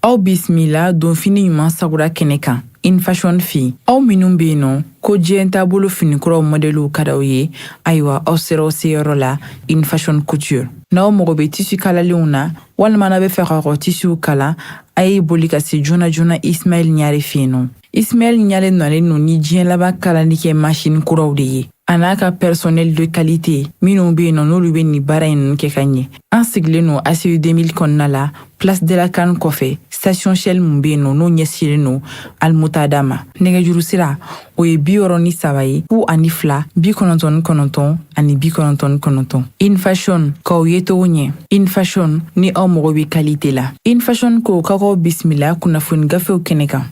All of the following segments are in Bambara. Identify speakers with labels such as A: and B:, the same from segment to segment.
A: Aw bisimila donfini ɲuman sagura kɛnɛ kan infashion fɛ. Aw minnu bɛ yen nɔ ko diɲɛ taabolo finikuraw mɔdɛliw ka d'aw ye, ayiwa, aw sera aw seyɔrɔ la, Infashion Couture. N'aw mago bɛ tissu kalalenw na, walima n'aw bɛ fɛ k'aw ka tissuw kala, a ye boli ka se joona joona Ismaɛl Ɲare fɛ yen nɔ. Ismaɛl Ɲare nalen don ni diɲɛ laban kalali kɛ machine kuraw de ye, a n'a ka personnel de qualité minnu bɛ yen nɔ, n'olu bɛ nin baara in ninnu kɛ ka ɲɛ. An sigilen don ACI 2000 kɔnɔna la, Place de la CAN kɔfɛ, station Shell mun bɛ yen nɔ, n'o ɲɛsinnen don Almutada ma. Nɛgɛjuru sira, o ye 63 ye, 02 99 ani 99. Infashion, k'aw ye cogo ɲɛ. Infashion, ni aw mago bɛ qualité la. Infashion ko k'aw bisimila kunnafoni gafew kɛnɛ kan.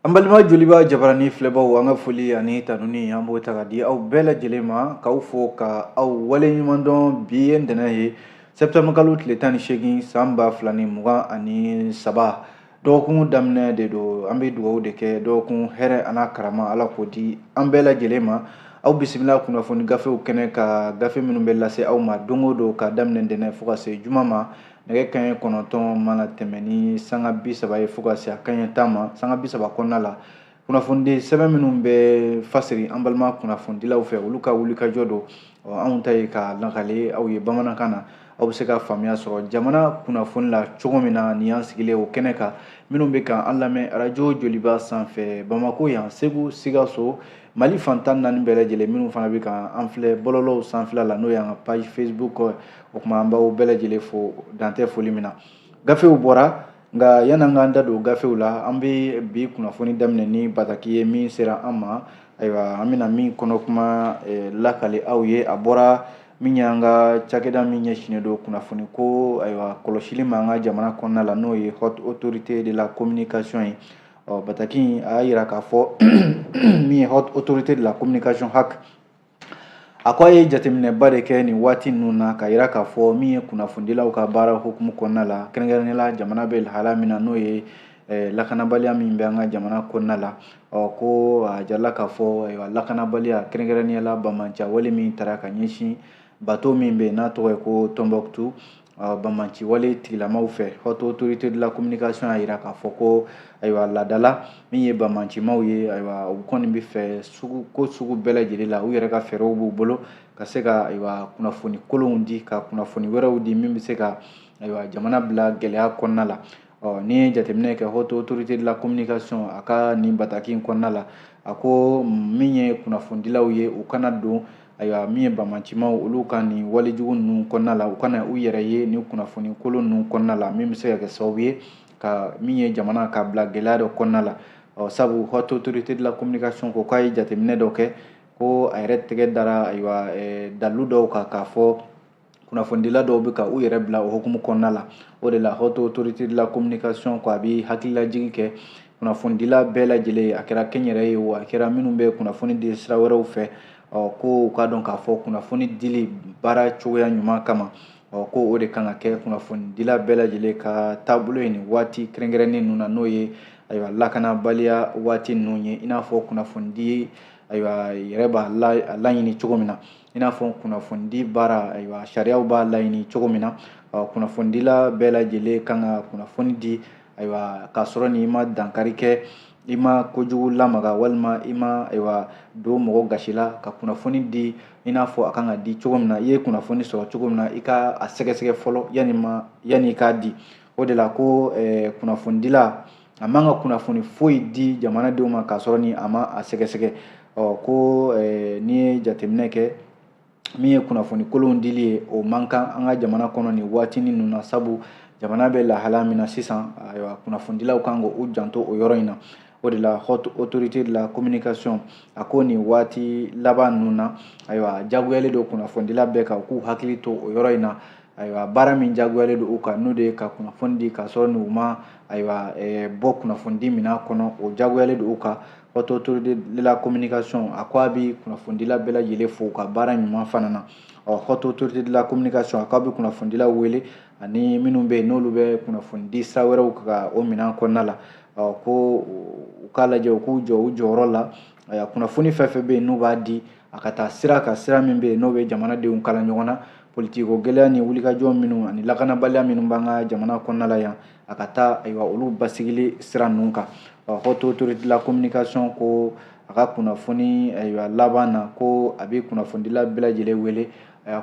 B: An balima Joliba jabarani filɛbaw, an ka foli ani tanuni, an b'o ta ka di aw bɛɛ lajɛlen ma, k'aw fo ka aw waleɲuman dɔn. Bi ye ntɛnɛn ye, septembre kalo tile 18, san 2023, dɔgɔkun daminɛ de don. An bɛ dugawu de kɛ, dɔgɔkun hɛrɛ an'a karama, Ala k'o di an bɛɛ lajɛlen ma. Aw bisimila kunnafoni gafew kɛnɛ ka gafe minnu bɛ lase aw ma don o don, ka daminɛ ntɛnɛn fo ka se juma ma, nɛgɛ kanɲɛ 9 mana tɛmɛ ni sanga 30 ye fo ka se a kanɲɛ 10 ma, sanga 30 kɔnɔna la. Kunnafonidi sɛbɛn minnu bɛ fasiri an balima kunnafonidilaw fɛ, olu ka wulikajɔ don. Anw ta ye ka lakale aw ye bamanankan na, aw bɛ se ka faamuya sɔrɔ jamana kunnafoni la cogo min na. Nin y'an sigilen o kɛnɛ kan. Minnu bɛ ka an lamɛn arajo Joliba sanfɛ Bamako yan, Segu, Sikaso, Mali fan 14 bɛɛ lajɛlen, minnu fana bɛ ka an filɛ bɔlɔlɔw sanfɛla la, n'o y'an ka page Facebook, o tuma an b'aw bɛɛ lajɛlen fo, dan tɛ foli min na. Gafew bɔra, nka yan'an k'an da don gafew la, an bɛ bi kunnafoni daminɛ ni bataki ye min sera an ma. Ayiwa, an bɛna min kɔnɔ kuma lakale aw ye, a bɔra min y'an ka cakɛda min ɲɛsinnen don kunnafoni ko, ayiwa, kɔlɔsili ma an ka jamana kɔnɔna la, n'o ye Haute Autorité de la Communication ye. Ɔ, bataki in a y'a yira k'a fɔ min ye Haute Autorité de la Communication, HAC, a ko a ye jateminɛba de kɛ nin waati ninnu na, ka yira k'a fɔ min ye kunnafonidilaw ka baara hukumu kɔnɔna la, kɛrɛnkɛrɛnnenya la jamana bɛ lahala min na, n'o ye lakanabaliya min bɛ an ka jamana kɔnɔna la. Ɔ, ko a jirala k'a fɔ, ayiwa, lakanabaliya, kɛrɛnkɛrɛnnenya la banbanciya wale min taara ka ɲɛsin bato min bɛ yen n'a tɔgɔ ye ko Tombouctou, banbanci wale tigilamaw fɛ, Haute Autorité de la Communication y'a yira k'a fɔ ko, ayiwa, laadala min ye banbancimaw ye, ayiwa, u kɔni bɛ fɛ sugu ko sugu bɛɛ lajɛlen la, u yɛrɛ ka fɛɛrɛw b'u bolo ka se ka, ayiwa, kunnafoni kolonw di, ka kunnafoni wɛrɛw di min bɛ se ka, ayiwa, jamana bila gɛlɛya kɔnɔna la. Ɔ, n'i ye jateminɛ kɛ, Haute Autorité de la Communication a ka nin bataki in kɔnɔna la, a ko min ye kunnafonidilaw ye, u kana don, ayiwa, min ye banbancimaw olu ka nin walejugu ninnu kɔnɔna la, u kana u yɛrɛ ye nin kunnafoni kolon ninnu kɔnɔna la min bɛ se ka kɛ sababu ye ka min ye jamana ka bila gɛlɛya dɔ kɔnɔna la. Ɔ, sabu Haute Autorité de la Communication ko k'a ye jateminɛ dɔ kɛ, ko a yɛrɛ tɛgɛ dara, ayiwa, dalilu dɔw kan k'a fɔ kunnafonidila dɔw bɛ ka u yɛrɛ bila o hukumu kɔnɔna la. O de la, Haute Autorité de la Communication ko a bɛ hakililajigin kɛ kunnafonidila bɛɛ lajɛlen, a kɛra kɛnyɛrɛ ye o, a kɛra minnu bɛ kunnafoni di sira wɛrɛw fɛ, ɔ, ko u k'a dɔn k'a fɔ kunnafoni dili baara cogoya ɲuman kama, ɔ, ko o de kan ka kɛ kunnafonidila bɛɛ lajɛlen ka taabolo ye nin waati kɛrɛnkɛrɛnnen ninnu na, n'o ye, ayiwa, lakanabaliya waati ninnu ye, i n'a fɔ kunnafonidi, ayiwa, yɛrɛ b'a laɲini cogo min na, i n'a fɔ kunnafonidi baara, ayiwa, sariyaw b'a laɲini cogo min na. Kunnafonidila bɛɛ lajɛlen kan ka kunnafoni di, ayiwa, k'a sɔrɔ ni i ma dankari kɛ, i ma kojugu lamaga, walima i ma, ayiwa, don mɔgɔ gasi la, ka kunnafoni di i n'a fɔ a kan ka di cogo min na. I ye kunnafoni sɔrɔ cogo min na, i ka a sɛgɛsɛgɛ fɔlɔ yanni i k'a di. O de la ko kunnafonidila a man ka kunnafoni foyi di jamanadenw ma k'a sɔrɔ ni a ma a sɛgɛsɛgɛ. Ɔ, ko n'i ye jateminɛ kɛ, min ye kunnafoni kolonw dili ye, o man kan an ka jamana kɔnɔ nin waati ninnu na, sabu jamana bɛ lahala min na sisan, ayiwa, kunnafonidilaw kan k'u janto o yɔrɔ in na. O de la, Haute Autorité de la Communication a ko nin waati laban ninnu na, ayiwa, jagoyalen don kunnafonidila bɛɛ kan k'u hakili to o yɔrɔ in na. Ayiwa, baara min jagoyalen don u kan, n'o de ye ka kunnafoni di k'a sɔrɔ n'u ma, ayiwa, bɔ kunnafonidi minɛn kɔnɔ, o jagoyalen don u kan. Haute Autorité de la Communication a ko a bɛ kunnafonidila bɛɛ lajɛlen fo u ka baara ɲuman fana na. Ɔ, Haute Autorité de la Communication a k'a bɛ kunnafonidilaw wele, ani minnu bɛ yen n'olu bɛ kunnafonidi sira wɛrɛw kan o minɛn kɔnɔna la, ɔ, ko u k'a lajɛ, u k'u jɔ u jɔyɔrɔ la. Ayiwa, kunnafoni fɛn fɛn bɛ yen n'u b'a di, a A ka taa sira kan, sira min bɛ yen n'o bɛ jamanadenw kala ɲɔgɔn na. Politiko gɛlɛya ni wulikajɔ minnu ani lakanabaliya minnu b'an ka jamana kɔnɔna la yan, a ka taa ayiwa olu basigili sira ninnu kan. Haute Autorité de la Communication ko a ka kunnafoni ayiwa laban na ko a bɛ kunnafonidila bɛɛ lajɛlen wele,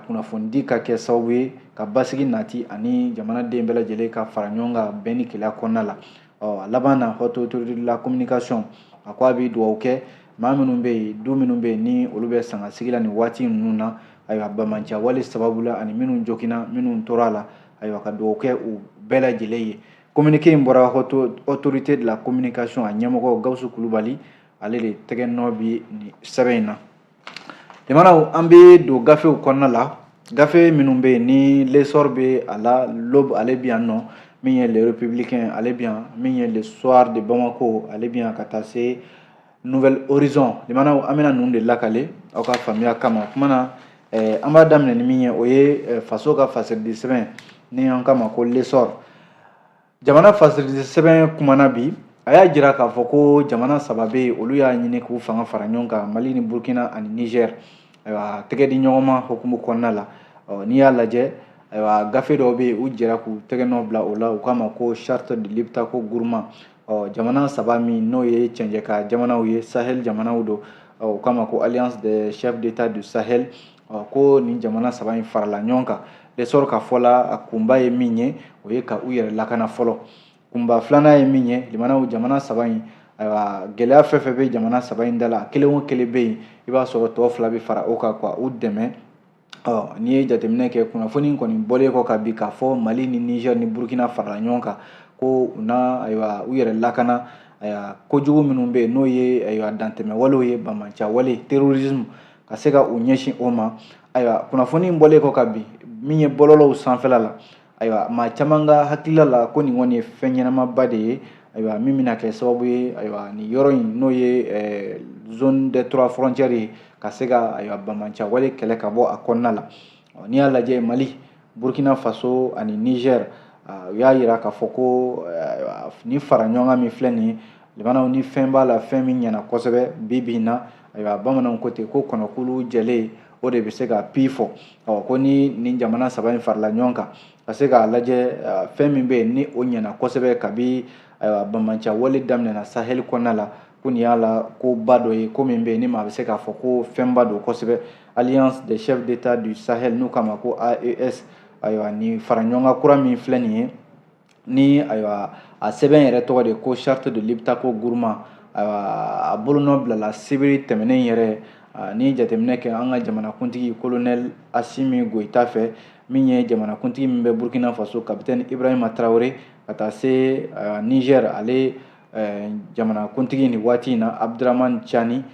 B: kunnafonidi ka kɛ sababu ye ka basigi nati ani jamanaden bɛɛ lajɛlen ka fara ɲɔgɔn kan bɛn ni kelenya kɔnɔna la. A laban na, Haute Autorité de la Communication a ko a bɛ dugawu kɛ maa minnu bɛ yen, du minnu bɛ yen ni olu bɛ sangasigi la nin waati ninnu na, ayiwa banbaanciya wale sababu la, ani minnu joginna, minnu tora a la, ayiwa ka dugawu kɛ u bɛɛ lajɛlen ye. Communiqué in bɔra Haute Autorité de la Communication a ɲɛmɔgɔ Gawusu Kulubali, ale de tɛgɛ nɔ bi nin sɛbɛn in na. Limanaw, an bɛ don gafew kɔnɔna la, gafe minnu bɛ yen ni L'Essor bɛ a la, L'Aube ale bɛ yan nɔ, min ye Le Républicain ale bɛ yan, min ye Le Soir de Bamako ale bɛ yan, ka taa se Nouvel Horizon. Limanaw, an bɛna ninnu de lakale aw ka faamuya kama. O kuma na, an b'a daminɛ ni min ye, o ye faso ka fasiridi sɛbɛn ni an k'a ma ko L'Essor. Jamana fasiridi sɛbɛn kumana bi, a y'a jira k'a fɔ ko jamana saba bɛ yen, olu y'a ɲini k'u fanga fara ɲɔgɔn kan, Mali ni Burkina ani Niger, ayiwa tɛgɛ di ɲɔgɔn ma hukumu kɔnɔna la. N'i y'a lajɛ, ayiwa gafe dɔw bɛ yen, u jɛra k'u tɛgɛ nɔ bila o la, u k'a ma ko Charte de Liptako Gourma. Jamana saba min n'o ye cɛncɛnka jamanaw ye, Sahel jamanaw don, u k'a ma ko Alliance des chefs d'État du Sahel. Ko nin jamana saba in farala ɲɔgɔn kan. L'Essor ka fɔ la, a kunba ye min ye, o ye ka u yɛrɛ lakana fɔlɔ. Kunba filanan ye min ye, limanaw, jamana saba in, ayiwa gɛlɛya fɛn fɛn bɛ jamana saba in da la, kelen o kelen bɛ yen, i b'a sɔrɔ tɔ fila bɛ fara o kan ka u dɛmɛ. N'i ye jateminɛ kɛ, kunnafoni kɔni bɔlen kɔ ka bi k'a fɔ Mali ni Niger ni Burkina farala ɲɔgɔn kan ko u na ayiwa u yɛrɛ lakana, ayiwa kojugu minnu bɛ yen n'o ye ayiwa dantɛmɛwalew ye, banbaanciya wale, terrorisme, ka se ka u ɲɛsin o ma. Ayiwa kunnafoni bɔlen kɔ ka bi, min ye bɔlɔlɔw sanfɛla la, ayiwa maa caman ka hakilila la ko nin kɔni ye fɛn ɲɛnamaba de ye, ayiwa min bɛna kɛ sababu ye, ayiwa nin yɔrɔ in n'o ye zone des trois frontières ye, ka se ka ayiwa banbaanciya wale kɛlɛ ka bɔ a kɔnɔna la. N'i y'a lajɛ, Mali, Burkina Faso ani Niger, u y'a yira k'a fɔ ko ni fara ɲɔgɔn kan min filɛ nin ye, limanaw, ni fɛn b'a la, fɛn min ɲɛna kosɛbɛ bi bi in na, ayiwa bamananw ko ten ko kɔnɔkulu jɛlen o de bɛ se ka pi fɔ. Ko ni nin jamana saba in farala ɲɔgɔn kan ka se k'a lajɛ fɛn min bɛ yen ni o ɲɛna kosɛbɛ kabi ayiwa banbaanciya wale daminɛna Sahel kɔnɔna la, ko nin y'a la ko ba dɔ ye, ko min bɛ yen ni maa bɛ se k'a fɔ ko fɛnba don kosɛbɛ. Alliance des chefs d'État du Sahel n'u k'a ma ko AES, ayiwa nin fara ɲɔgɔn kan kura min filɛ nin ye, ni ayiwa a sɛbɛn yɛrɛ tɔgɔ de ko Charte de Liptako Gourma, ayiwa a bolonɔ bilala sibiri tɛmɛnen yɛrɛ. Ni jateminɛ kɛ, an ka jamanakuntigi colonel Assimi Goïta fɛ, min ye jamanakuntigi min bɛ Burkina Faso, capitaine Ibrahima Traoré, ka taa se Niger ale jamanakuntigi nin waati in na, Abdourahamane Tiani,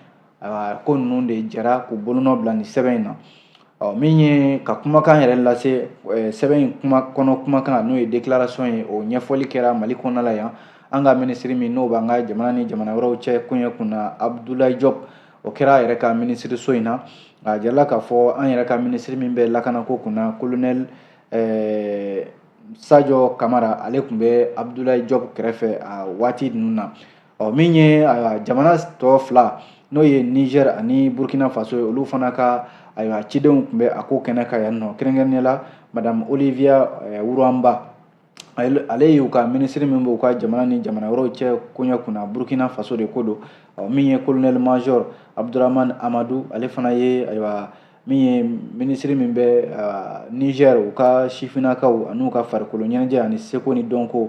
B: ko ninnu de jɛra k'u bolonɔ bila nin sɛbɛn in na. Min ye ka kumakan yɛrɛ lase, sɛbɛn in kuma kɔnɔ kumakan n'o ye déclaration ye, o ɲɛfɔli kɛra Mali kɔnɔna la yan. An ka minisiri min n'o b'an ka jamana ni jamana wɛrɛw cɛ koɲɛ kunna, Abdoulaye Diop, o kɛra a yɛrɛ ka minisiriso in na. A jirala k'a fɔ an yɛrɛ ka minisiri min bɛ lakanako kunna, colonel Sadio Kamara, ale tun bɛ Abdoulaye Diop kɛrɛfɛ a waati ninnu na. Min ye jamana tɔ fila n'o ye Niger ani Burkina Faso ye, olu fana ka ayiwa cidenw tun bɛ a ko kɛnɛ kan yan nɔ, kɛrɛnkɛrɛnnenya la madame Olivia Wuramba, ale y'u ka minisiri min b'u ka jamana ni jamana wɛrɛw cɛ koɲɛ kunna, Burkina Faso de ko don. Min ye colonel major Abdourahamane Amadou, ale fana ye ayiwa min ye minisiri min bɛ Niger, u ka sifinnakaw an'u ka farikolo ɲɛnajɛ ani seko ni dɔnko,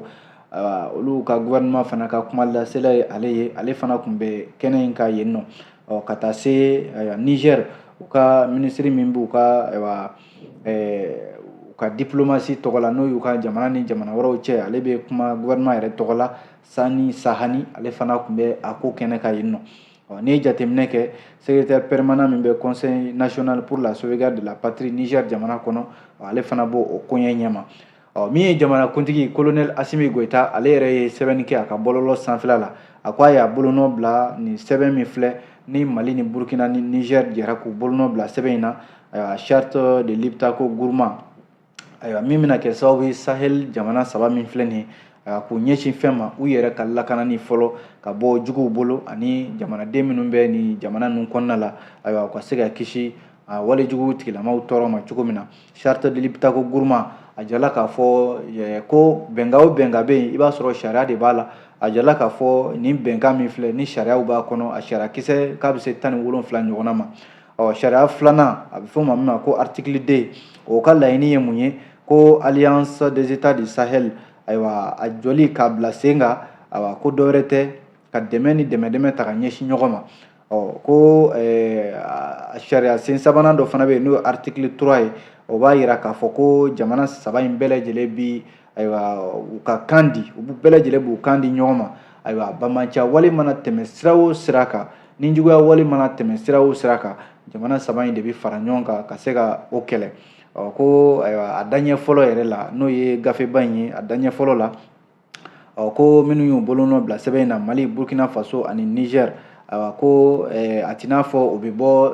B: olu ka gouvernement fana ka kuma lasela ye ale ye, ale fana tun bɛ kɛnɛ in kan yen nɔ. Ka taa se Niger u ka minisiri min b'u ka ayiwa u ka diplomatie tɔgɔ la, n'o y'u ka jamana ni jamana wɛrɛw cɛ, ale bɛ kuma gouvernement yɛrɛ tɔgɔ la, Sani Sahani, ale fana tun bɛ a ko kɛnɛ kan yen nɔ. N'i ye jateminɛ kɛ, secrétaire permanent min bɛ Conseil national pour la sauvegarde de la patrie Niger jamana kɔnɔ, ale fana b'o o koɲɛ ɲɛma. Min ye jamanakuntigi colonel Assimi Goïta, ale yɛrɛ ye sɛbɛnni kɛ a ka bɔlɔlɔ sanfɛla la, a ko a y'a bolonɔ bila nin sɛbɛn min filɛ ni Mali ni Burkina ni Niger jɛra k'u bolonɔ bila sɛbɛn in na, ayiwa Charte de Liptako Gourma, ayiwa min bɛna kɛ sababu ye Sahel jamana saba min filɛ nin ye, k'u ɲɛsin fɛn ma, u yɛrɛ ka lakanani fɔlɔ ka bɔ juguw bolo, ani jamanaden minnu bɛ nin jamana ninnu kɔnɔna la, ayiwa, u ka se ka kisi walejugu tigilamaw tɔɔrɔ ma cogo min na. Charte de Liptako Gourma, a jirala k'a fɔ ko bɛnkan o bɛnkan bɛ yen, i b'a sɔrɔ sariya de b'a la. A jirala k'a fɔ nin bɛnkan min filɛ ni sariyaw b'a kɔnɔ, a sariya kisɛ k'a bɛ se 17 ɲɔgɔnna ma. Ɔ, sariya filanan, a bɛ fɔ o ma min ma ko article 2, o ka laɲini ye mun ye? Ko Alliance des États du Sahel, ayiwa, a jɔli k'a bila sen kan, ayiwa, ko dɔwɛrɛ tɛ ka dɛmɛ ni dɛmɛ ta ka ɲɛsin ɲɔgɔn ma. Ɔ, ko sariya sen sabanan dɔ fana bɛ yen, n'o ye article 3 ye, o b'a yira k'a fɔ ko jamana saba in bɛɛ lajɛlen bi, ayiwa, u ka kan di, u bɛɛ lajɛlen b'u kan di ɲɔgɔn ma. Ayiwa, banbaanciya wale mana tɛmɛ sira o sira kan, ni juguya wale mana tɛmɛ sira o sira kan, jamana saba in de bɛ fara ɲɔgɔn kan ka se ka o kɛlɛ. Ɔ, ko ayiwa, a daɲɛ fɔlɔ yɛrɛ la, n'o ye gafeba in ye, a daɲɛ fɔlɔ la, ɔ, ko minnu y'u bolonɔ bila sɛbɛn in na, Mali, Burkina Faso ani Niger, ayiwa, ko a t'i n'a fɔ o bɛ bɔ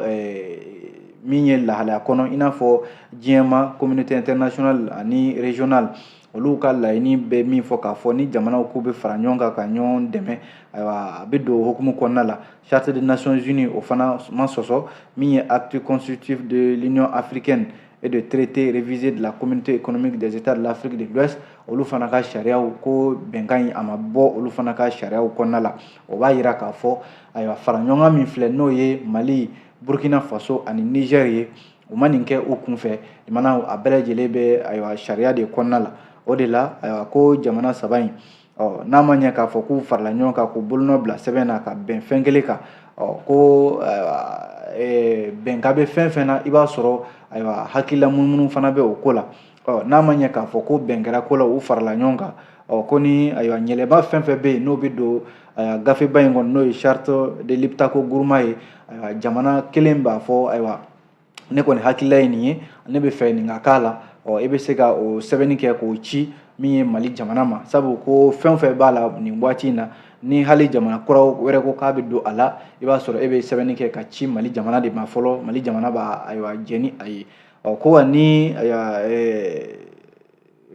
B: min ye lahalaya kɔnɔ, i n'a fɔ diɲɛma communauté internationale ani régionale, olu ka laɲini bɛ min fɔ k'a fɔ ni jamanaw k'u bɛ fara ɲɔgɔn kan ka ɲɔgɔn dɛmɛ, ayiwa, a bɛ don hukumu kɔnɔna la. Charte des Nations Unies, o fana ma sɔsɔ. Min ye acte constitutif de l'Union africaine et de traité révisé de la Communauté économique des États de l'Afrique de l'Ouest, olu fana ka sariyaw, ko bɛnkan in a ma bɔ olu fana ka sariyaw kɔnɔna la. O b'a yira k'a fɔ, ayiwa, fara ɲɔgɔn kan min filɛ, n'o ye Mali, Burkina Faso ani Niger ye, u ma nin kɛ u kunfɛ mana, a bɛɛ lajɛlen bɛ, ayiwa, sariya de kɔnɔna la. O de la, ayiwa, ko jamana saba in, ɔ, n'a ma ɲɛ k'a fɔ k'u farala ɲɔgɔn kan k'u bolonɔ bila sɛbɛn na ka bɛn fɛn kelen kan, ɔ, ko bɛnkan bɛ fɛn fɛn na, i b'a sɔrɔ, ayiwa, hakilila munumunu fana bɛ o ko la. Ɔ, n'a ma ɲɛ k'a fɔ ko bɛn kɛra ko la, u farala ɲɔgɔn kan, ɔ, ko ni, ayiwa, ɲɛlɛba fɛn fɛn bɛ yen, n'o bɛ don, ayiwa, gafeba in kɔnɔ, n'o ye Charte de Liptako Gourma ye, ayiwa, jamana kelen b'a fɔ, ayiwa, ne kɔni hakilila ye nin ye, ne bɛ fɛ nin ka k'a la. Ɔ, e bɛ se ka o sɛbɛnni kɛ k'o ci min ye Mali jamana ma, sabu ko fɛn fɛn b'a la nin waati in na, ni hali jamana kura wɛrɛ ko k'a bɛ don a la, i b'a sɔrɔ e bɛ sɛbɛnni kɛ ka ci Mali jamana de ma fɔlɔ, Mali jamana b'a, ayiwa, jɛn ni a ye. Ɔ, ko wa ni, ayiwa,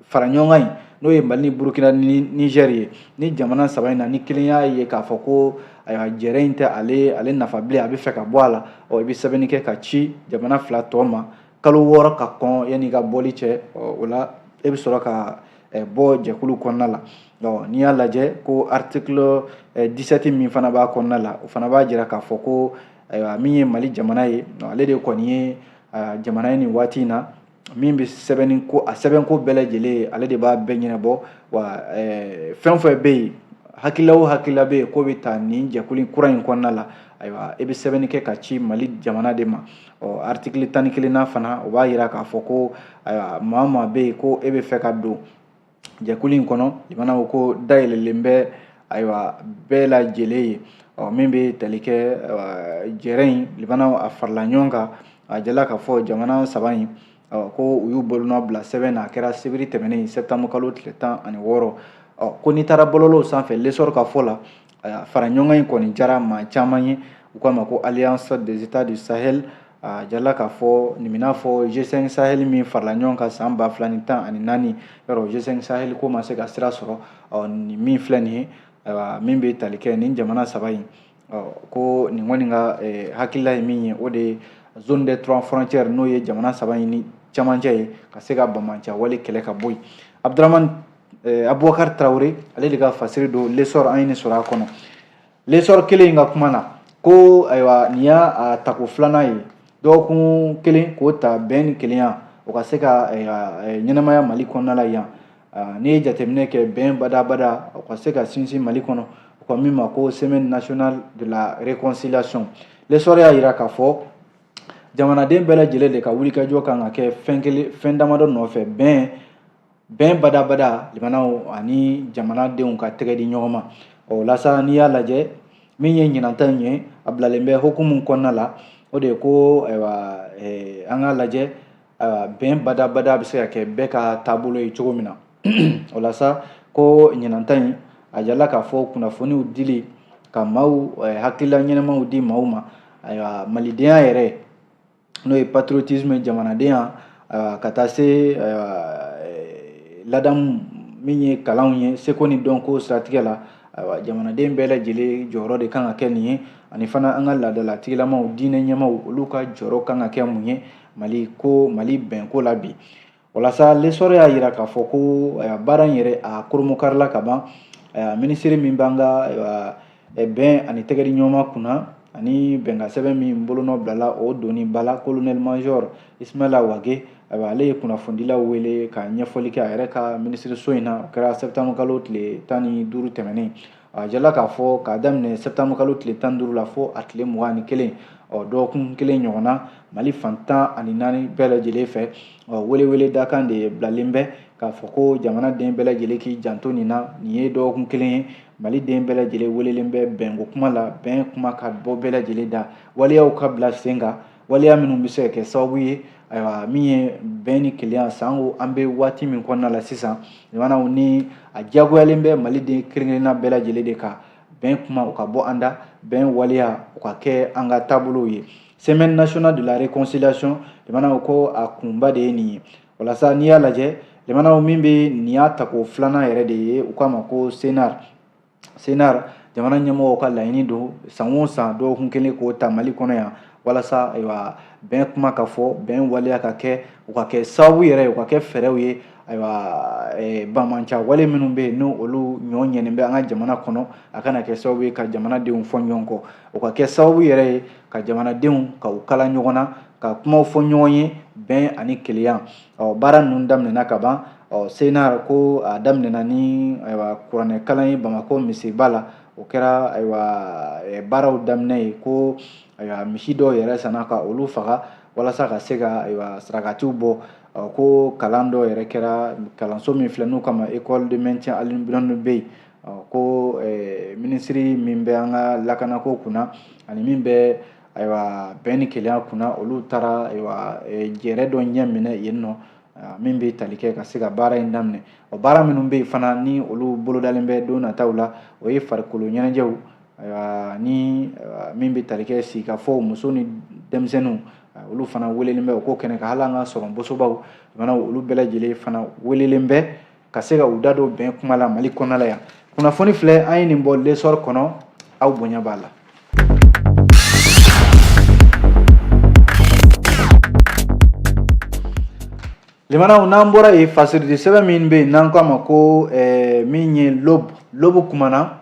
B: fara ɲɔgɔn kan in, n'o ye Mali ni Burukina ni Niger ye, ni jamana saba in na, ni kelen y'a ye k'a fɔ ko, ayiwa, jɛrɛ in tɛ ale nafa bilen, a bɛ fɛ ka bɔ a la, ɔ, i bɛ sɛbɛnni kɛ ka ci jamana fila tɔ ma kalo 6 ka kɔn yanni i ka bɔli cɛ. O la, e bɛ sɔrɔ ka bɔ jɛkulu kɔnɔna la. N'i y'a lajɛ ko article 17 min fana b'a kɔnɔna la, o fana b'a jira k'a fɔ ko, ayiwa, min ye Mali jamana ye, ale de kɔni ye jamana ye nin waati in na min bɛ sɛbɛnni ko, a sɛbɛnko bɛɛ lajɛlen, ale de b'a bɛɛ ɲɛnabɔ. Wa fɛn fɛn bɛ yen, hakilila o hakilila bɛ yen k'o bɛ taa nin jɛkulu kura in kɔnɔna la, ayiwa, e bɛ sɛbɛnni kɛ ka ci Mali jamana de ma. Ɔ, article 11nan fana, o b'a jira k'a fɔ ko, ayiwa, maa o maa bɛ yen ko e bɛ fɛ ka don jɛkulu in kɔnɔ, limanaw, ko dayɛlɛlen bɛ, ayiwa, bɛɛ lajɛlen ye. Ɔ, min bɛ tali kɛ jɛrɛ in, limanaw, a farala ɲɔgɔn kan, a jala k'a fɔ jamana saba in, ko u y'u bolonɔ bila sɛbɛn na, a kɛra sibiri tɛmɛnen, septembre kalo tile 16. Ɔ, ko n'i taara bɔlɔlɔw sanfɛ, L'Essor ka fɔ la, fara ɲɔgɔn in kɔni diyara maa caman ye. U k'a ma ko Alliance des États du Sahel, a jala k'a fɔ nin bɛ n'a fɔ G5 Sahel min farala ɲɔgɔn kan san 2014, yɔrɔ G5 Sahel ko ma se ka sira sɔrɔ. Ɔ, nin min filɛ nin ye, ayiwa, min bɛ tali kɛ nin jamana saba in, ɔ, ko nin kɔni ka hakilila ye min ye, o de ye zone des trois frontières, n'o ye jamana saba in ni camancɛ ye, ka se ka banbaanciya wale kɛlɛ ka bɔ yen. Abdramane Abubakar Traoré, ale de ka fasiri don L'Essor, an ye nin sɔrɔ a kɔnɔ. L'Essor kelen in ka kuma na, ko, ayiwa, nin y'a tako filanan ye, dɔgɔkun kelen k'o ta bɛn ni kelenya o ka se ka ɲɛnamaya Mali kɔnɔna la yan. N'i ye jateminɛ kɛ, bɛn badabada o ka se ka sinsin Mali kɔnɔ, o ka min ma ko Semaine nationale de la réconciliation. L'Essor y'a jira k'a fɔ jamanaden bɛɛ lajɛlen de ka wulikajɔ kan ka kɛ fɛn kelen, fɛn damadɔ nɔfɛ: bɛn, bɛn badabada, limanaw, ani jamanadenw ka tɛgɛ di ɲɔgɔn ma. O la sa, n'i y'a lajɛ, min ye ɲinanta in ye, a bilalen bɛ hukumu kɔnɔna la, o de ye ko, ayiwa, an k'a lajɛ, ayiwa, bɛn badabada bɛ se ka kɛ bɛɛ ka taabolo ye cogo min na. O la sa, ko ɲinanta in, a jirala k'a fɔ kunnafoniw dili ka maaw hakilila ɲɛnamaw di maaw ma, ayiwa, malidenya yɛrɛ, n'o ye patriotisme, jamanadenya, ayiwa, ka taa se ladamu min ye kalanw ye seko ni dɔnko siratigɛ la, ayiwa jamanaden bɛɛ lajɛlen jɔyɔrɔ de kan ka kɛ nin ye, ani fana an ka laadalatigilamaw, diinɛ ɲɛmaaw, olu ka jɔyɔrɔ kan ka kɛ mun ye Mali ko, Mali bɛnko la bi. Walasa L'Essor y'a yira k'a fɔ ko baara in yɛrɛ a koromokarila ka ban. Minisiri min b'an ka bɛn ani tɛgɛdi ɲɔgɔnma kunna ani bɛnkan sɛbɛn min bolonɔ bilala o donni ba la, colonel major Ismaila Wage, ayiwa ale ye kunnafonidilaw wele ka ɲɛfɔli kɛ a yɛrɛ ka minisiriso in na. O kɛra septembre kalo tile 15 tɛmɛnen. A jala k'a fɔ k'a daminɛ septembre kalo tile 15 la fo a tile 21, ɔ dɔgɔkun kelen ɲɔgɔn na, Mali fan 14 bɛɛ lajɛlen fɛ, ɔ welewele dakan de bilalen bɛ k'a fɔ ko jamanaden bɛɛ lajɛlen k'i janto nin na. Nin ye dɔgɔkun kelen ye, Maliden bɛɛ lajɛlen welelen bɛ bɛnko kuma la, bɛn kuma ka bɔ bɛɛ lajɛlen da, waleyaw ka bila sen kan, waleya minnu bɛ se ka kɛ sababu ye, ayiwa min ye bɛn ni kelenya sango an bɛ waati min kɔnɔna la sisan. Jamanaw ni a diyagoyalen bɛ Maliden kelen-kelenna bɛɛ lajɛlen de ka bɛn kuma o ka bɔ an da, bɛn waleya o ka kɛ an ka taabolow ye. Semaine nationale de la réconciliation, jamanaw ko a kunba de ye nin ye. Walasa n'i y'a lajɛ, jamanaw min bɛ nin y'a tako filanan yɛrɛ de ye, u k'a ma ko CNAR. CNAR, jamana ɲɛmɔgɔw ka laɲini don san o san dɔgɔkun kelen k'o ta Mali kɔnɔ yan, walasa ayiwa bɛn kuma ka fɔ, bɛn waleya ka kɛ, u ka kɛ sababu yɛrɛ ye, u ka kɛ fɛɛrɛw ye, ayiwa banbaanci wale minnu bɛ yen n'o olu ɲɔ ɲɛnen bɛ an ka jamana kɔnɔ, a kana kɛ sababu ye ka jamanadenw fɔ ɲɔgɔn kɔ, o ka kɛ sababu yɛrɛ ye ka jamanadenw ka u kala ɲɔgɔn na, ka kumaw fɔ ɲɔgɔn ye bɛn ani kelenya. Ɔ baara ninnu daminɛna ka ban. Ɔ CNAR ko a daminɛna ni ayiwa kuranɛ kalan ye Bamakɔ misiriba la. O kɛra ayiwa baaraw daminɛ ye, ko ayiwa misi dɔw yɛrɛ sanna ka olu faga walasa ka se ka ayiwa sarakatiw bɔ. Ko kalan dɔw yɛrɛ kɛra kalanso min filɛ n'u kama école de maintien Alioune Birame bɛ yen. Ko minisiri min bɛ an ka lakanako kunna ani min bɛ ayiwa bɛn ni kelenya kunna, olu taara ayiwa jɛrɛ dɔ ɲɛ minɛ yen nɔ min bɛ tali kɛ ka se ka baara in daminɛ. O baara minnu bɛ yen fana ni olu bolodalen bɛ don nataw la, o ye farikolo ɲɛnajɛw, ayiwa ni min bɛ tali kɛ sigikafɔw, muso ni denmisɛnninw, olu fana welelen bɛ o ko kɛnɛ kan. Hali an ka sɔrɔ bosobaw jamanaw, olu bɛɛ lajɛlen fana welelen bɛ ka se ka u da don bɛn kuma la Mali kɔnɔna la yan. Kunnafoni filɛ, an ye nin bɔ L'Essor kɔnɔ, aw bonya b'a la. Limanaw, n'an bɔra yen, fasiridi sɛbɛn min bɛ yen n'an ko a ma ko min ye L'aube, L'aube kumana.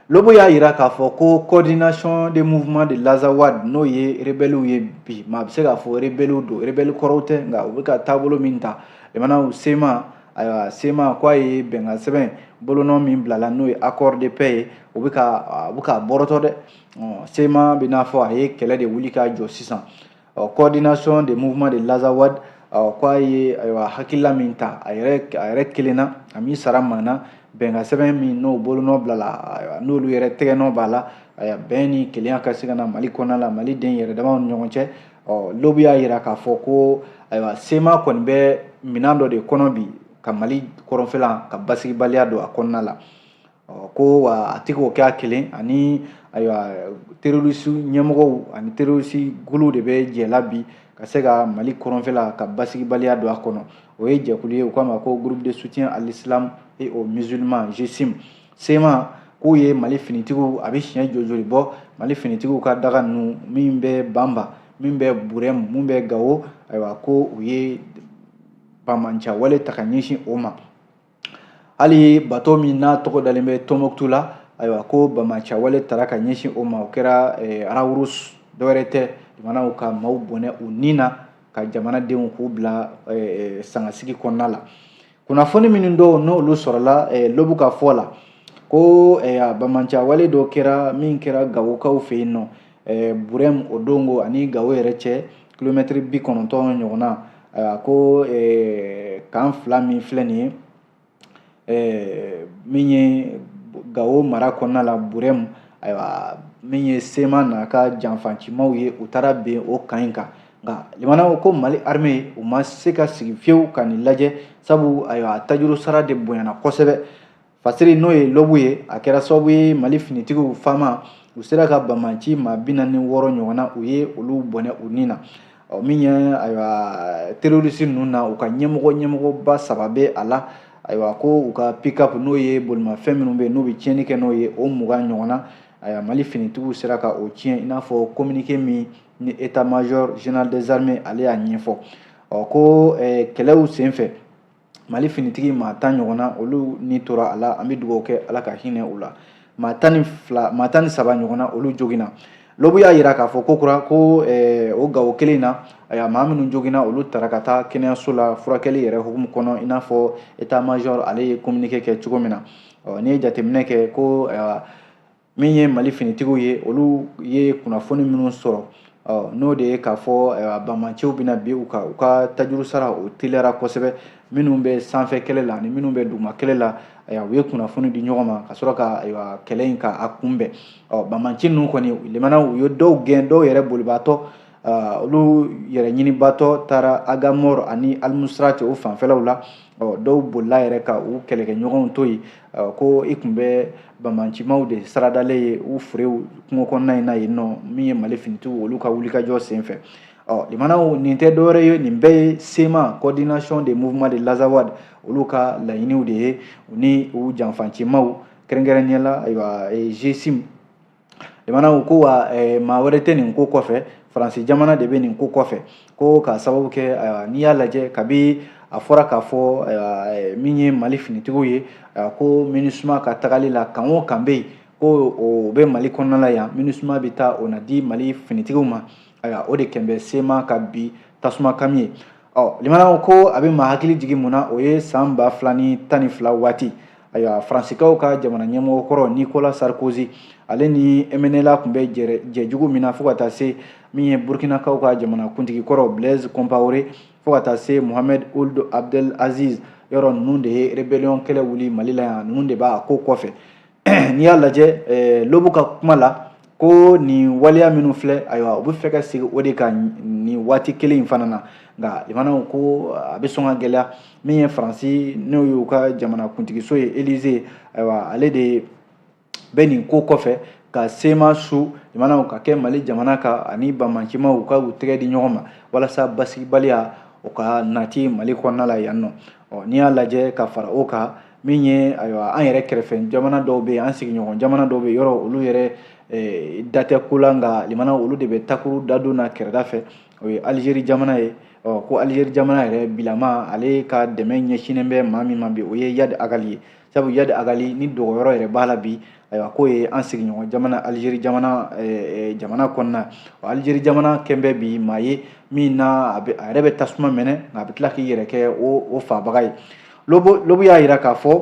B: L'aube y'a yira k'a fɔ ko coordination des mouvements de l'Azawad, n'o ye rebelles ye bi, maa bɛ se k'a fɔ rebelles don, rebelle kɔrɔw tɛ, nka u bɛ ka taabolo min ta, limanaw, CMA, ayiwa CMA ko a ye bɛnkan sɛbɛn bolonɔ min bilala n'o ye accord de paix ye, u bɛ ka bɔrɔtɔ dɛ. CMA bɛ n'a fɔ a ye kɛlɛ de wuli k'a jɔ sisan. Coordination des mouvements de l'Azawad ko a ye ayiwa hakilila min ta a yɛrɛ kelen na, a m'i sara maa na, bɛnkan sɛbɛn min n'o bolonɔ bilala, ayiwa n'olu yɛrɛ tɛgɛnɔ b'a la, ayiwa bɛn ni kelenya ka se ka na Mali kɔnɔna la, Mali den yɛrɛ damaw ni ɲɔgɔn cɛ. L'aube y'a yira k'a fɔ ko ayiwa CMA kɔni bɛ minɛn dɔ de kɔnɔ bi ka Mali kɔrɔnfɛla ka basigibaliya don a kɔnɔna la. Ko wa a tɛ k'o kɛ a kelen, ani ayiwa terroriste ɲɛmɔgɔw ani terroriste guluw de bɛ jɛ la bi ka se ka Mali kɔrɔnfɛla ka basigibaliya don a kɔnɔ. O ye jɛkulu ye, u k'a ma ko groupe de soutien à l'islam et aux musulmans, GSIM. CMA k'u ye Mali finitigiw, a bɛ siɲɛ joli joli bɔ, Mali finitigiw ka daga ninnu min bɛ Banba, min bɛ Burɛmu, min bɛ Gawo, ayiwa ko u ye banbaanci wale ta ka ɲɛsin o ma. Hali bato min n'a tɔgɔ dalen bɛ Tɔnbɔkutu la, ayiwa ko banbaanci wale tara ka ɲɛsin o ma, o kɛra Rawurus, dɔwɛrɛ tɛ, jamanaw ka maaw bɔnɛ u ni na ka jamanadenw k'u bila sangasigi kɔnɔna la. Kunnafoni minnu dɔw n'olu sɔrɔla L'aube ka fɔ la, ko banbaanci wale dɔ kɛra min kɛra Gawokaw fɛ yen nɔ, Burɛmu o dongo ani Gawo yɛrɛ cɛ kilomɛtiri 90 ɲɔgɔnna. Ayiwa ko kan fila min filɛ nin ye, min ye Gawo mara kɔnɔna la, Burɛmu, ayiwa min ye CMA n'a ka janfancimaw ye, u taara bin o kan in kan. Nka limanaw ko Mali armée u ma se ka sigi fiyewu ka nin lajɛ, sabu ayiwa tajuru sara de bonyana kosɛbɛ. Fasiri n'o ye L'aube ye, a kɛra sababu ye Mali finitigiw FAMa u sera ka banbaanci maa 46 ɲɔgɔnna, u ye olu bɔnɛ u ni na. Ɔ min ye ayiwa terroriste ninnu na, u ka ɲɛmɔgɔba saba bɛ a la. Ayiwa ko u ka pick-up n'o ye bolimafɛn minnu bɛ yen n'u bɛ tiɲɛni kɛ n'o ye, o 20 ɲɔgɔnna, ayiwa Mali finitigiw sera ka o tiɲɛ, i n'a fɔ communiqué min ni état-major général des armées ale y'a ɲɛfɔ. Ɔ ko kɛlɛw senfɛ Mali finitigi maa 10 ɲɔgɔnna olu ni tora a la, an bɛ dugawu kɛ Ala ka hinɛ u la. Maa 12, maa 13 ɲɔgɔnna olu joginna. Lobu y'a yira k'a fɔ ko kura ko o Gawo kelen na, ayiwa maa minnu joginna olu taara ka taa kɛnɛyaso la furakɛli yɛrɛ hukumu kɔnɔ, i n'a fɔ état-major ale ye communiqué kɛ cogo min na. Ɔ n'i ye jateminɛ kɛ ko min ye Mali finitigiw ye, olu ye kunnafoni minnu sɔrɔ, ɔ n'o de ye k'a fɔ banbaanciw bɛna bin u kan, u ka tajuru sara o teliyara kosɛbɛ. Minnu bɛ sanfɛ kɛlɛ la ani minnu bɛ duguma kɛlɛ la, ayiwa u ye kunnafoni di ɲɔgɔn ma ka sɔrɔ ka ayiwa kɛlɛ in ka a kunbɛn. Ɔ banbaanci ninnu kɔni limanaw u ye dɔw gɛn, dɔw yɛrɛ bolibaatɔ, olu yɛrɛ ɲinibaatɔ taara Agamor ani Almusrati o fanfɛlaw la. Ɔ dɔw bolila yɛrɛ ka u kɛlɛkɛɲɔgɔnw to yen, ko i tun bɛ banbaancimaw de saradalen ye u furew kungo kɔnɔna in na yen nɔ, min ye Mali finitigiw olu ka wulikajɔ senfɛ. Ɔ limanaw nin tɛ dɔwɛrɛ ye, nin bɛɛ ye CMA, coordination des mouvements de l'Azawad, olu ka laɲiniw de ye, u ni u janfancimaw kɛrɛnkɛrɛnnenya la ayiwa GSIM. Limanaw ko wa maa wɛrɛ tɛ nin ko kɔfɛ, Faransi jamana de bɛ nin ko kɔfɛ, ko k'a sababu kɛ ayiwa n'i y'a lajɛ kabi a fɔra k'a fɔ min ye Mali finitigiw ye, ko MINUSMA ka tagali la kan o kan bɛ yen, ko o bɛ Mali kɔnɔna la yan, MINUSMA bɛ taa o na di Mali finitigiw ma. Ayiwa o de kɛn bɛ CMA ka bi tasuma kami ye. Ɔ limanaw ko a bɛ maa hakili jigin mun na, o ye san 2012 waati, ayiwa Faransikaw ka jamana ɲɛmɔgɔ kɔrɔ Nicolas Sarkozy ale ni MNLA tun bɛ jɛjugu min na, fo ka taa se min ye Burkinakaw ka jamana kuntigi kɔrɔ Blaise Compaoré, fo ka taa se Mohamed Ould Abdel Aziz, yɔrɔ ninnu de ye rébellion kɛlɛ wuli Mali la yan, ninnu de b'a ko kɔfɛ. N'i y'a lajɛ Lobu ka kuma la, ko nin waleya minnu filɛ, ayiwa u bɛ fɛ ka segin o de kan nin waati kelen in fana na. Nka limanaw ko a bɛ sɔn ka gɛlɛya, min ye Faransi n'o y'u ka jamana kuntigiso ye Élysée, ayiwa ale de bɛ nin ko kɔfɛ ka CMA su limanaw ka kɛ Mali jamana kan ani banbaancimaw u ka u tɛgɛ di ɲɔgɔn ma walasa basigibaliya o ka nati Mali kɔnɔna la yan nɔ. Ɔ n'i y'a lajɛ ka fara o kan, min ye ayiwa an yɛrɛ kɛrɛfɛ jamana dɔw bɛ yen, an sigiɲɔgɔn jamana dɔw bɛ yen, yɔrɔ olu yɛrɛ da tɛ ko la, nka limanaw olu de bɛ takuru dadon na kɛrɛda fɛ, o ye Algérie jamana ye. Ɔ ko Algérie jamana yɛrɛ bilama ale ka dɛmɛ ɲɛsinnen bɛ maa min ma bi, o ye Iyad Ag Ghali ye, sabu Iyad Ag Ghali ni dogoyɔrɔ yɛrɛ b'a la bi, ayiwa k'o ye an sigiɲɔgɔn jamana Algérie jamana jamana kɔnɔna. Algérie jamana kɛn bɛ bi maa ye min na a yɛrɛ bɛ tasuma mɛnɛ, nka a bɛ tila k'i yɛrɛ kɛ o fabaga ye. Lobu y'a yira k'a fɔ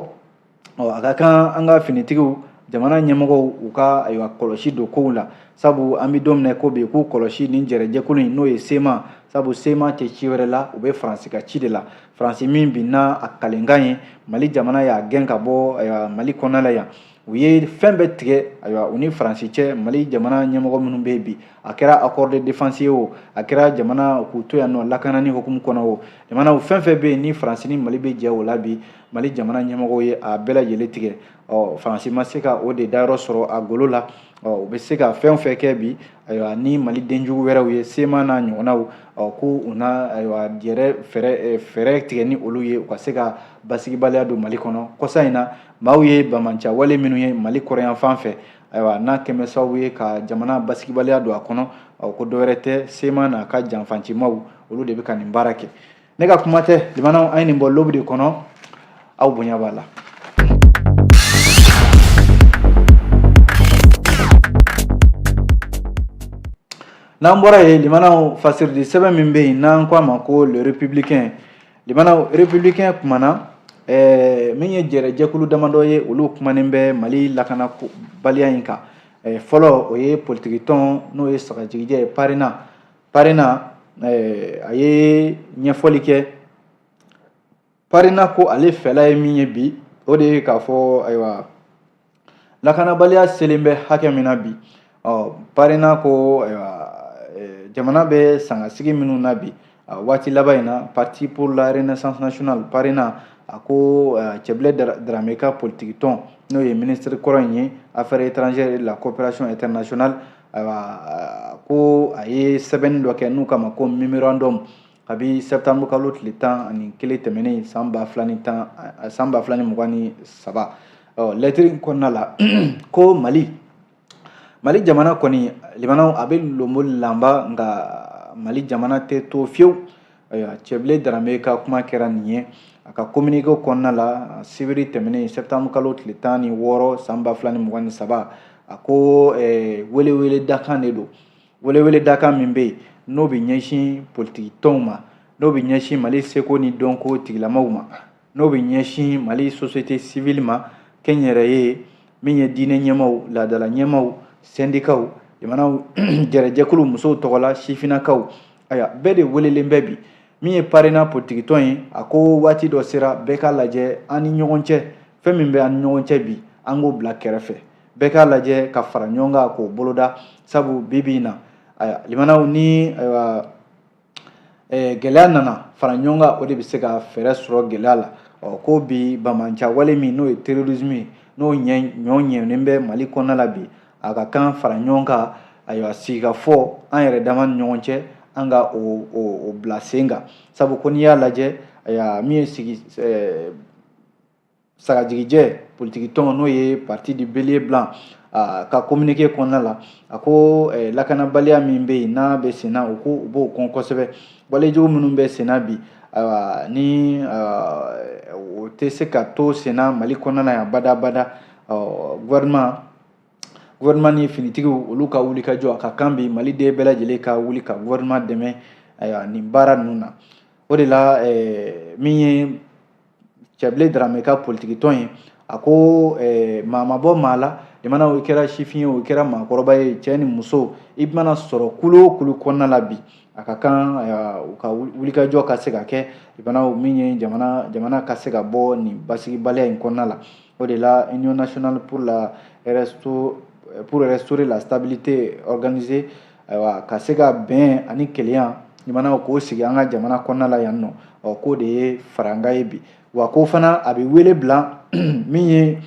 B: a ka kan an ka finitigiw jamana ɲɛmɔgɔw u ka ayiwa kɔlɔsi don kow la, sabu an bɛ don min na ko bi k'u kɔlɔsi nin jɛrɛjɛkulu in n'o ye CMA, sabu CMA tɛ ci wɛrɛ la, u bɛ Faransi ka ci de la. Faransi min binna a kalenkan ye, Mali jamana y'a gɛn ka bɔ ayiwa Mali kɔnɔna la yan, u ye fɛn bɛɛ tigɛ ayiwa u ni Faransi cɛ. Mali jamana ɲɛmɔgɔ minnu bɛ yen bi, a kɛra accord de défense ye o, a kɛra jamana k'u to yan nɔ lakanani hukumu kɔnɔ o, jamanaw fɛn fɛn bɛ yen ni Faransi ni Mali bɛ jɛ o la bi, Mali jamana ɲɛmɔgɔw ye a bɛɛ lajɛlen tigɛ. Ɔ Faransi ma se ka o de dayɔrɔ sɔrɔ a golo la. Ɔ u bɛ se ka fɛn o fɛn kɛ bi, ayiwa ni Mali denjugu wɛrɛw ye CMA n'a ɲɔgɔnnaw, ɔ ko u na ayiwa yɛrɛ fɛɛrɛ tigɛ ni olu ye, u ka se ka basigibaliya don Mali kɔnɔ. Kɔsa in na maaw ye banbaanci wale minnu ye Mali kɔrɔnyanfan fɛ, ayiwa n'a kɛn bɛ sababu ye ka jamana basigibaliya don a kɔnɔ, ɔ ko dɔwɛrɛ tɛ, CMA n'a ka janfancimaw olu de bɛ ka nin baara kɛ. Ne ka kuma tɛ limanaw, an ye nin bɔ Lobu de kɔnɔ, aw bonya b'a la. N'an bɔra yen limanaw, fasiridi sɛbɛn min bɛ yen n'an ko a ma ko le républicain, limanaw républicain kumana min ye jɛrɛjɛkulu damadɔ ye, olu kumanen bɛ Mali lakanabaliya in kan. Fɔlɔ o ye politikitɔn n'o ye sagajigijɛ ye PARENA. PARENA a ye ɲɛfɔli kɛ. PARENA ko ale fɛla ye min ye bi, o de ye k'a fɔ ayiwa lakanabaliya selen bɛ hakɛ min na bi. Ɔ PARENA ko ayiwa jamana bɛ sangasigi minnu na bi waati laban in na, Parti pour la Renaissance nationale PARENA a ko Cɛbilen Darame ka politiki tɔn n'o ye ministre kɔrɔ in ye affaires étrangères et de la coopération internationale, ayiwa ko a ye sɛbɛnni dɔ kɛ n'u k'a ma ko mémorandum. Kabi septembre kalo tile 11 tɛmɛnen san 2010, san 2023. Ɔ lɛtiri in kɔnɔna la, ko Mali jamana kɔni, limanaw, a bɛ lonbo lanba, nka Mali jamana tɛ to fiyewu. Ayiwa, Cɛbilen Darame ka kuma kɛra nin ye a ka communiqué kɔnɔna la sibiri tɛmɛnen, septembre kalo tile 16, san 2023. A ko welewele dakan de don, welewele dakan min bɛ yen, n'o bɛ ɲɛsin politiki tɔnw ma, n'o bɛ ɲɛsin Mali seko ni dɔnko tigilamaw ma, n'o bɛ ɲɛsin Mali société civile ma, kɛnyɛrɛye min ye diinɛ ɲɛmaw, laadala ɲɛmaw, sɛndikaw, jamanaw jɛrɛjɛkulu, musow tɔgɔla, sifinnakaw. Ayiwa, bɛɛ de welelen bɛ bi. Min ye PARENA politikitɔn ye, a ko waati dɔ sera, bɛɛ k'a lajɛ an ni ɲɔgɔn cɛ, fɛn min bɛ an ni ɲɔgɔn cɛ bi, an k'o bila kɛrɛfɛ, bɛɛ k'a lajɛ ka fara ɲɔgɔn kan k'o boloda. Sabu bi bi in na, ayiwa, limanaw, ni ayiwa gɛlɛya nana, fara ɲɔgɔn kan, o de bɛ se ka fɛɛrɛ sɔrɔ gɛlɛya la. Ɔ ko bi banbaanci wale min, n'o ye terrorisme ye, n'o ɲɛ ɲɔ ɲɛnen bɛ Mali kɔnɔna la bi, a ka kan fara ɲɔgɔn kan, ayiwa, sigikafɔ an yɛrɛ dama ni ɲɔgɔn cɛ, an ka o bila sen kan. Sabu ko n'i y'a lajɛ, ayiwa, min ye sigi sagajigijɛ politiki tɔn, n'o ye Parti du Bélier Blanc, ka communiqué kɔnɔna la, a ko lakanabaliya min bɛ yen, n'a bɛ senna, u ko u b'o kɔn kosɛbɛ. Walejugu minnu bɛ senna bi, ayiwa, ni o tɛ se ka to senna Mali kɔnɔna na yan badabada. Gouvernement ni finitigiw, olu ka wuli ka jɔ, a ka kan bi Maliden bɛɛ lajɛlen ka wuli ka gouvernement dɛmɛ, ayiwa, nin baara ninnu na. O de la, min ye Cɛbilen Darame ka politikitɔn ye, a ko maa ma bɔ maa la. Jamana, o kɛra sifin ye, o kɛra maakɔrɔba ye, cɛ ni muso, i mana sɔrɔ kulu o kulu kɔnɔna la bi, a ka kan u ka wulikajɔ ka se ka kɛ, jamana min ye jamana ka se ka bɔ nin basigibaliya in kɔnɔna la. O de la, Union nationale pour restaurer la stabilité organisée, ayiwa, ka se ka bɛn ani kelenya, jamana k'o sigi an ka jamana kɔnɔna la yan nɔ. Ɔ k'o de ye faranga ye bi. Wa ko fana a bɛ wele bila min ye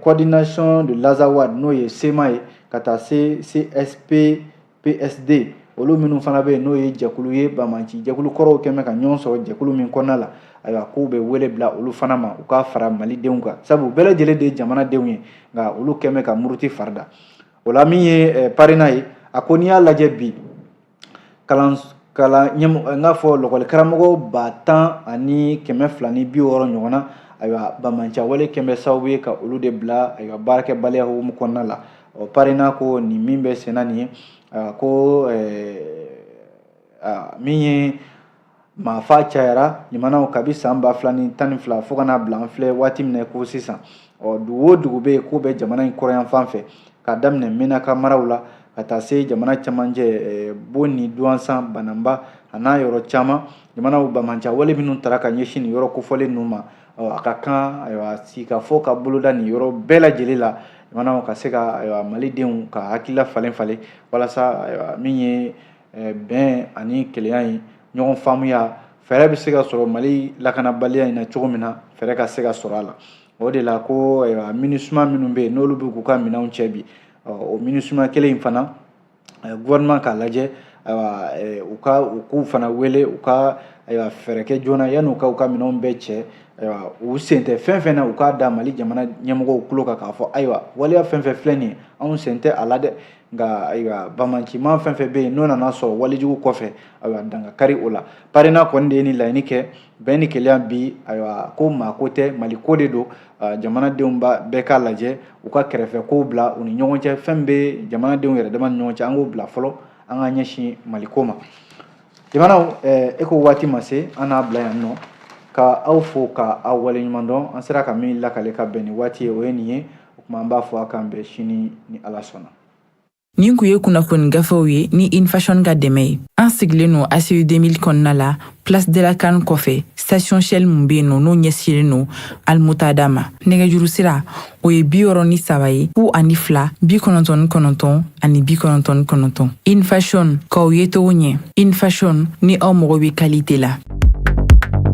B: Coordination de l'Azawad, n'o ye CMA ye, ka taa se CSP PSD, olu minnu fana bɛ yen, n'o ye jɛkulu ye, banbaanci jɛkulu kɔrɔw kɛn bɛ ka ɲɔgɔn sɔrɔ jɛkulu min kɔnɔna la. Ayiwa, k'u bɛ wele bila olu fana ma, u ka fara Malidenw kan, sabu bɛɛ lajɛlen de ye jamanadenw ye, nka olu kɛn bɛ ka muruti farida. O la, min ye PARENA ye, a ko n'i y'a lajɛ bi, kalan kalan ɲɛmɔgɔ, n k'a fɔ lɔkɔli karamɔgɔ 10,260 ɲɔgɔn na, ayiwa, banbaanciya kɛn bɛ sababu ye ka olu de bila, ayiwa, baarakɛbaliya hukumu kɔnɔna la. Ɔ PARENA ko nin min bɛ senna nin ye, ko min ye maafa cayara limanaw kabi san 2012 fo ka n'a bila an filɛ waati min na ko sisan. Ɔ dugu o dugu bɛ yen k'o bɛ jamana in kɔrɔyan fan fɛ, k'a daminɛ Menaka maraw la ka taa se jamana camancɛ, Bo ni Duwansan, Bananba a n'a yɔrɔ caman, jamanaw, banbaanci wale minnu tara ka ɲɛsin nin yɔrɔ kofɔlen ninnu ma, a ka kan, ayiwa, sigikafɔ ka boloda nin yɔrɔ bɛɛ lajɛlen la, jamanaw ka se ka, ayiwa, Malidenw ka hakilila falen falen, walasa, ayiwa, min ye bɛn ani kelenya ye, ɲɔgɔn faamuya, fɛɛrɛ bɛ se ka sɔrɔ Mali lakanabaliya in na cogo min na, fɛɛrɛ ka se ka sɔrɔ a la. O de la ko, ayiwa, MINUSMA minnu bɛ yen, n'olu bɛ k'u ka minɛnw cɛ bi, o MINUSMA kelen in fana, gouvernement k'a lajɛ, ayiwa, u ka u k'u fana wele, u ka, ayiwa, fɛɛrɛ kɛ joona yanni u ka minɛnw bɛɛ cɛ. Ayiwa, u sen tɛ fɛn fɛn na, u k'a da Mali jamana ɲɛmɔgɔw tulo kan k'a fɔ, ayiwa, waleya fɛn fɛn filɛ nin ye, anw sen tɛ a la dɛ, nka, ayiwa, banbaanciman fɛn fɛn bɛ yen, n'o nana sɔrɔ walejugu kɔfɛ, ayiwa, dankari o la. PARENA kɔni de ye nin laɲini kɛ. Bɛn ni kelenya bi, ayiwa, ko maa ko tɛ, Mali ko de don. Jamanadenw ba bɛɛ k'a lajɛ u ka kɛrɛfɛ kow bila u ni ɲɔgɔn cɛ, fɛn bɛ jamanadenw yɛrɛ dama ni ɲɔgɔn cɛ, an k'o bila fɔlɔ, an ka ɲɛsin Mali ko ma. Jamanaw, e ko waati ma se, an n'a bila yan nɔ ka aw fo ka aw waleɲuman dɔn. An sera ka min lakale ka bɛn ni waati ye, o ye nin ye. O tuma, an b'a fɔ a k'an bɛn sini ni Ala sɔnna.
A: Nin kun ye kunnafoni gafew ye ni Infashion ka dɛmɛ ye. An sigilen no ACU 2000 kɔnɔna la, Place de la Canne kɔfɛ, station Shell mun be yen nɔ, n'o ɲɛsinnen no Almutada ma. Nɛgɛjuru sira, o ye 63 ye, 02 99 ani 99. Infashion, k'aw ye togo ɲɛ. Infashion, ni aw mago bɛ qualité la.